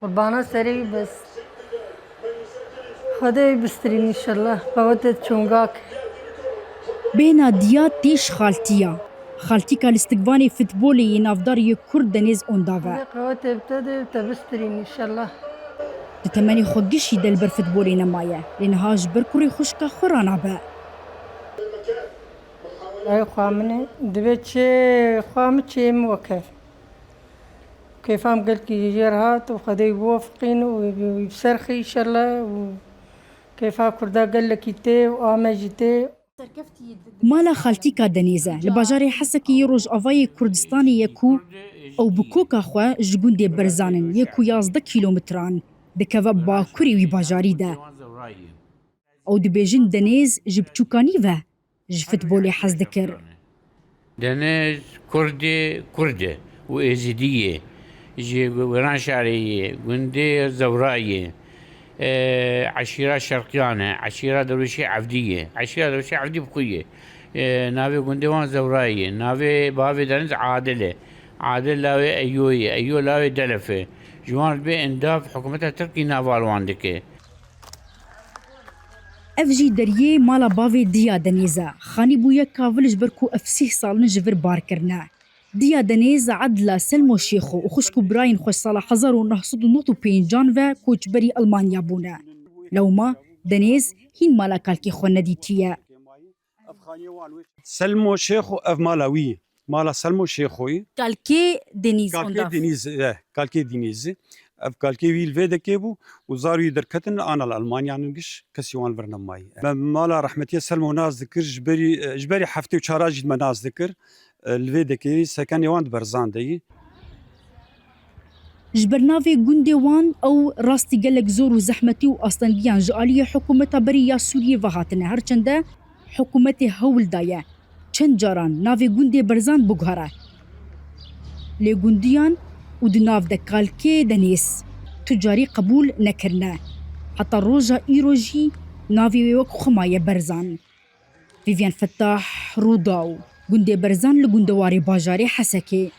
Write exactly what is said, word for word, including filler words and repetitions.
Qurbana serê wî bes. Xwedê wî bistirîn înşallah. Qewetê çongak. Bêhna diya tê ji xaltiya. Xaltîka lîstikvanê futbolê yê navdar yê Kurd Denêz Ondav e. Xwedê qewetê bi te de te bistirîn înşallah. Di temenê xwe gişî de li ber futbolê nemaye. Lê niha ji ber kurê xwişka xwe ranabe. Ay xwa min e. Divê çê xwa min çê min weke. Kêfa min gelkî ji jêr hat û Xwedê wî biwefiqîn û wî bi ser xî înşallah û kêfa Kurda gelekî tê û ame jî tê. Mala xaltîka Denêz e. Li bajarê Hesekê yê Rojavayê Kurdistanê ye ku ew bi koka xwe ji gundê Berzan in, yê ku yazdeh kîlometran dikeve bakurê wî bajarî de. Ew dibêjin Denêz ji biçûkanî ve ji futbolê hez dikir. Denêz Kurdê Kurd e û Êzidî ye. Ji Wêranşarê ye, gundê Zewra ye. E, eşîra Şerqiyan e, eşîra Derwêşê Evdî ye. Eşîra Derwêşê Evdî bi xwe ye. E, navê gundê wan Zewra ye. Navê bavê Denêz Adil e. Adil lawê Eyo ye. Eyo lawê Delef e. Ji wan re bê Ondav hikûmeta Tirkî nava li wan dike. Ev jî deriyê mala bavê Diya Denêz e. Xanî bûye kavil ji ber ku ev sîh sal in ji vir bar kirine. Diya Denêz edla Selmo Şêxo û xwişk û birayên xwe sala hezar û neh sed û nod û pêncan ve koçberî Elmanya bûne. Lewma Denêz hîn mala kalkê xwe nedîtiye. Selmo Şêxo ev mala wî ye. Mala Selmo Şêxoyî. Kalkê Denîz Kalkê Denîz, e, kalkê Denîzî. Ev kalkê wî li vê dekê bû û zar wî derketin ana li Almanya nin giş kesî wan vir nemayî. Me mala rehmetiye Selmo nas dikir, ji berî, e, ji berî heftê û çara jî me nas dikir. E, li vê dekê sekenê wan di Berzan de yî. Ji ber navê gundê wan ew rastî gelek zor û zehmetî û astengiyan ji aliyê hikûmeta berî ya Sûriyê ve hatine, her çende hikûmetê hewl daye çend caran navê gundê Berzan biguhere. Lê gundiyan û di nav de kalkê Denêz tu carî qebûl nekirine. Heta roja îro jî navê wê wek xwe maye Berzan. Vivian Fettah, Rûdaw, gundê Berzan li gundewarê bajarê Hesekê.